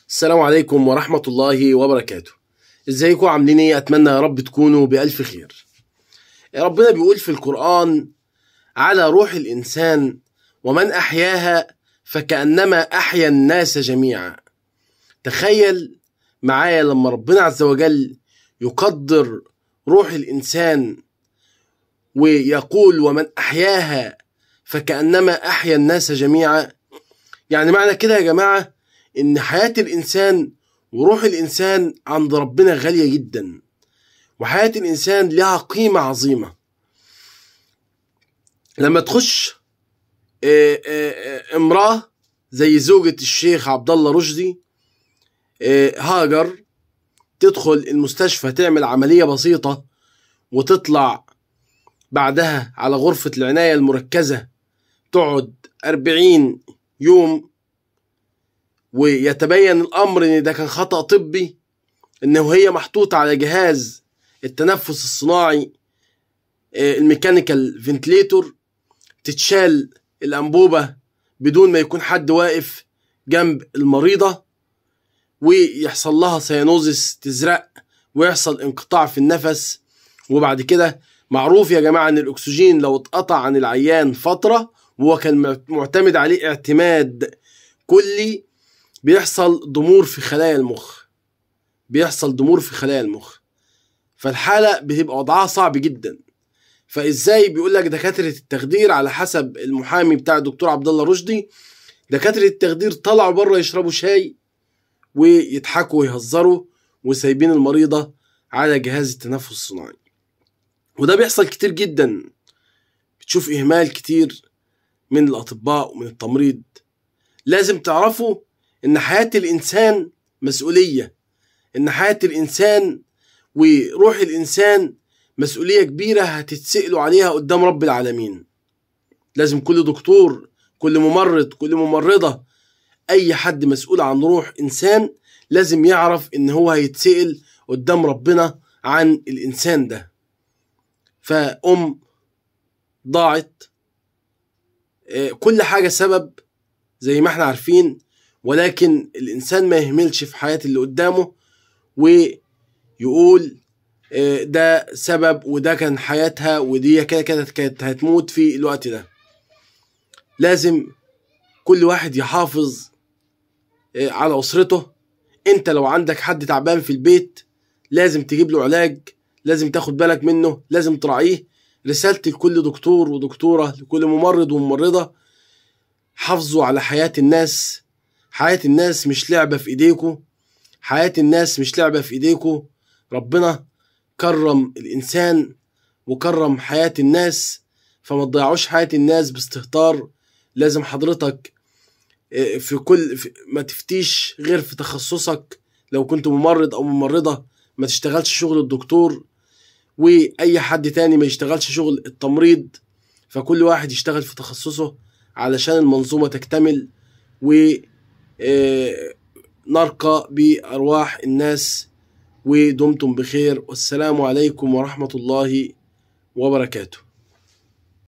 السلام عليكم ورحمة الله وبركاته. ازيكم عاملين ايه؟ اتمنى يا رب تكونوا بألف خير. ربنا بيقول في القرآن على روح الإنسان: ومن أحياها فكأنما أحيا الناس جميعا. تخيل معايا لما ربنا عز وجل يقدر روح الإنسان ويقول ومن أحياها فكأنما أحيا الناس جميعا. يعني معنى كده يا جماعة إن حياة الإنسان وروح الإنسان عند ربنا غالية جدا، وحياة الإنسان لها قيمة عظيمة. لما تخش امرأة زي زوجة الشيخ عبد الله رشدي هاجر، تدخل المستشفى تعمل عملية بسيطة وتطلع بعدها على غرفة العناية المركزة تقعد 40 يوم، ويتبين الأمر إن ده كان خطأ طبي، إنه هي محطوطة على جهاز التنفس الصناعي ال mechanical ventilator، تتشال الأنبوبة بدون ما يكون حد واقف جنب المريضة، ويحصل لها cyanosis تزرق ويحصل انقطاع في النفس. وبعد كده معروف يا جماعة إن الأكسجين لو اتقطع عن العيان فترة وهو كان معتمد عليه اعتماد كلي بيحصل ضمور في خلايا المخ، بيحصل ضمور في خلايا المخ، فالحالة بتبقى وضعها صعب جدا. فازاي بيقول لك دكاترة التخدير على حسب المحامي بتاع الدكتور عبد الله رشدي، دكاترة التخدير طلعوا بره يشربوا شاي ويضحكوا ويهزروا وسايبين المريضة على جهاز التنفس الصناعي. وده بيحصل كتير جدا، بتشوف إهمال كتير من الأطباء ومن التمريض. لازم تعرفوا إن حياة الإنسان مسؤولية، إن حياة الإنسان وروح الإنسان مسؤولية كبيرة هتتسألوا عليها قدام رب العالمين. لازم كل دكتور، كل ممرض، كل ممرضة، أي حد مسؤول عن روح إنسان لازم يعرف إن هو هيتسأل قدام ربنا عن الإنسان ده. فأم ضاعت، كل حاجة سبب زي ما احنا عارفين، ولكن الإنسان ما يهملش في حياة اللي قدامه ويقول ده سبب وده كان حياتها ودي كده كده كانت هتموت في الوقت ده. لازم كل واحد يحافظ على أسرته. انت لو عندك حد تعبان في البيت لازم تجيب له علاج، لازم تاخد بالك منه، لازم تراعيه. رسالتي لكل دكتور ودكتورة، لكل ممرض وممرضة، حافظوا على حياة الناس. حياة الناس مش لعبة في ايديكو، حياة الناس مش لعبة في ايديكو. ربنا كرم الإنسان وكرم حياة الناس، فما تضيعوش حياة الناس باستهتار. لازم حضرتك في كل ما تفتيش غير في تخصصك. لو كنت ممرض أو ممرضة ما تشتغلش شغل الدكتور، وأي حد تاني ما يشتغلش شغل التمريض. فكل واحد يشتغل في تخصصه علشان المنظومة تكتمل ونرقى بأرواح الناس. ودمتم بخير، والسلام عليكم ورحمة الله وبركاته.